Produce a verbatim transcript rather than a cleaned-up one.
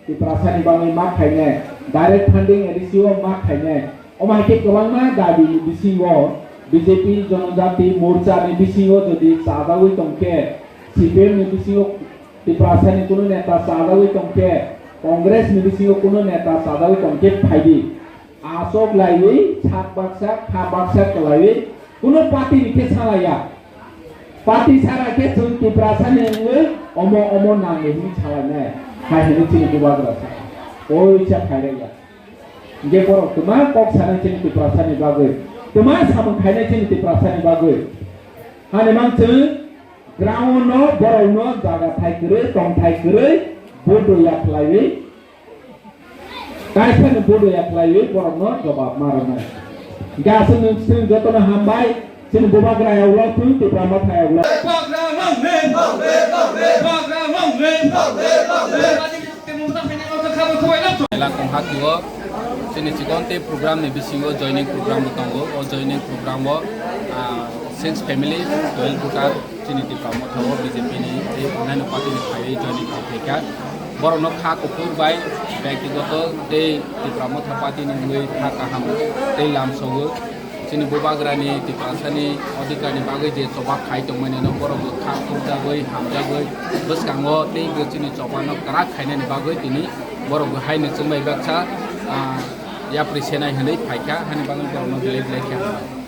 Tiprasani bagwi ma khainai, direct funding A D C o ma khainai. Omo hai khe kwbangma dabi ni bisingo B J P Jonojati Morcha ni bisingo jodi chajagwi tongkhe, C P M ni bisingo Tiprasani kunu neta chajagwi tongkhe, Congress ni bisingo kunu neta chajagwi tongkhe phaidi. Asok laiwi sak baksa kha baksa kwlaiwi kunu party ni khe salaiya. Party sara khe chwng Tiprasani wngwi omo omo nangwi hwnwi salainai. Hai hwnwi chini bubagra sa. Oisa phairaiya. Hingke borok twma kok sanai chini Tiprasani bagwi. Twma samung khainai chini Tiprasani bagwi. Hani mang chwng ground no borok no jaga thai kwrwi tong thai kwrwi bodo ya khlaiwi. Kaisa ni bodo ya khlaiwi borok no jobab ma rwnai. Hingke aswk nwng chwng jotono hambai chini bubagra ya ulo chwng Tipra Motha ya ulo. Ela kongha kiwo chini chikon tei program ni bisingo joining program bo tongo. O joining program o, ah, six family, twelve voter chini Tipra Motha o B J P ni tei onnaino party ni phaiwi joining khai kha. Borok no kha kuphur bai byaktigoto tei Tipra Motha party ni wngwi kha kaham tei lamsogo. Chini bubagrani Tiprasani odhikarni bagwi je choba khai tongmani no borok bo kha khumjagwi hamjagwi bwskango tei bo chini chobano kwrak khainani bagwi tini borok bo haino chwngbai baksa, ah, yapri senai hwnwi phaikha, hani bagwi borokno belai belai khe hambai.